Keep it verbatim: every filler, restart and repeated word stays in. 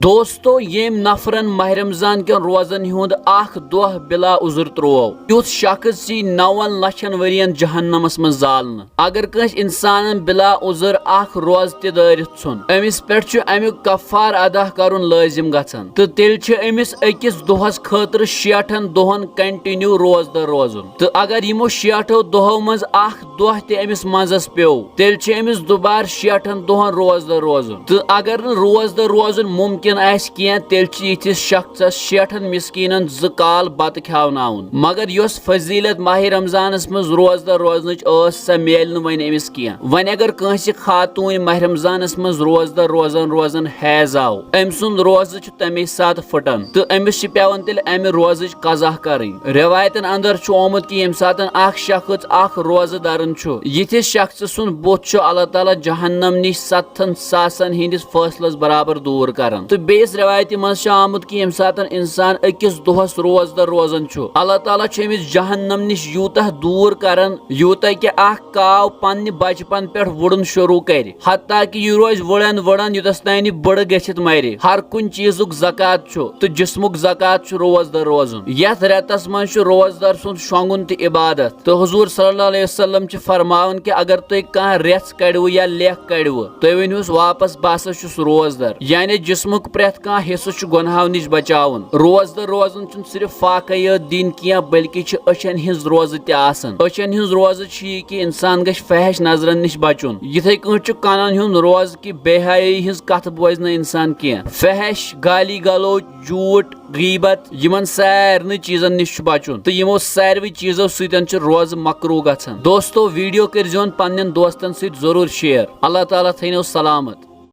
دوستو، ییٚمۍ نفرن ماہ رمضان کٮ۪ن روزن ہُنٛد اکھ دۄہ بلا عذر تروو، تیُتھ شخص یی نون لچھن ؤرین جہنمس منٛز زالنہٕ۔ اگر کٲنٛسہِ انسانن بلا عذر اکھ روزٕ تہِ دٲرِتھ ژھُن، أمِس پٮ۪ٹھ چھُ امیُک کفار ادا کرُن لٲزم گژھان، تہٕ تیٚلہِ چھِ أمِس أکِس دۄہس خٲطرٕ شیٹھن دۄہن کنٹینیو روزدار روزُن۔ تہٕ اگر یِمو شیٹھو دۄہو منٛز اکھ دۄہ تہِ أمِس منٛزس پیوٚو، تیٚلہِ چھِ أمِس دُبارٕ شیٹھن دۄہن روزدار روزُن۔ تہٕ اگر نہٕ روزدار روزُن مُمکِن آسہِ کینٛہہ، تیٚلہِ چھِ یِتھِس شخصس شیٹھن مسکیٖنن زٕ کال بتہٕ کھیاوناوُن۔ مگر یۄس فضیلت ماہ رمضانس منٛز روزدار روزنٕچ ٲس، سۄ میلہِ نہٕ وۄنۍ أمِس کینٛہہ۔ وۄنۍ اگر کٲنٛسہِ خاتوٗنۍ ماہ رمضانس منٛز روزدار روزان روزان حیض آو، أمۍ سُنٛد روزٕ چھُ تَمے ساتہٕ پھٕٹان تہٕ أمِس چھِ پٮ۪وان تیٚلہِ اَمہِ روزٕچ قضا کرٕنۍ۔ رٮ۪وایتن اندر چھُ آمُت کہِ ییٚمہِ ساتہٕ اکھ شخص اکھ روزٕ درن چھُ، یِتھِس شخص سُنٛد بُتھ چھُ اللہ تعالیٰ جہنم نِش ستتھن ساسن ہٕنٛدِس فٲصلس برابر دوٗر کران۔ تہٕ بیٚیِس رٮ۪وایتہِ منٛز چھُ آمُت کہِ ییٚمہِ ساتہٕ انسان أکِس دۄہس روزدار روزان چھُ، اللہ تعالیٰ چھُ أمِس جہنم نِش یوٗتاہ دوٗر کران، یوٗتاہ کہِ اکھ کاو پننہِ بچپن پٮ۪ٹھ وُڑُن شروع کرِ، حتیٰ کہِ یہِ روزِ وُڑان وُڑان یوٚتس تام یہِ بٕڑٕ گٔژھِتھ مرِ۔ ہر کُنہِ چیٖزُک زکوٰۃ چھُ تہٕ جسمُک زکوٰۃ چھُ روزدار روزُن۔ یتھ رٮ۪تس منٛز چھُ روزدار سُنٛد شۄنٛگُن تہِ عبادت۔ تہٕ حضور صلی اللہ علیہ وسلم چھِ فرماوان کہِ اگر تُہۍ کانٛہہ رٮ۪ژھ کڑِوٕ یا لیکھ کڑِوٕ، تُہۍ ؤنِوس واپس، بہٕ ہسا چھُس روزدار۔ یعنی جسمُک پرٛٮ۪تھ کانٛہہ حصہٕ چھُ گۄناہو نِش بچاوُن۔ روزدار روزُن چھُنہٕ صرف فاقے یٲژ دِنۍ کینٛہہ، بلکہِ چھِ أچھن ہٕنٛز روزٕ تہِ آسان۔ أچھن ہٕنٛز روزٕ چھِ یہِ کہِ انسان گژھِ فحش نظرن نِش بچُن۔ یِتھے کٲٹھۍ چھُ کنن ہُنٛد روزٕ کہِ بے حیٲیی ہٕنٛز کتھٕ بوزِ نہٕ انسان کینٛہہ۔ فحش، گالی گلوچ، جھوٗٹھ، غیبت، یِمن سارنٕے چیٖزن نِش چھُ بچُن تہٕ یِمو ساروٕے چیٖزو سۭتۍ چھُ روزٕ مکروہ گژھان۔ دوستو، ویڈیو کٔرزیون پننٮ۪ن دوستن سۭتۍ ضرور شیئر۔ اللہ تعالیٰ تھٲینو سلامت۔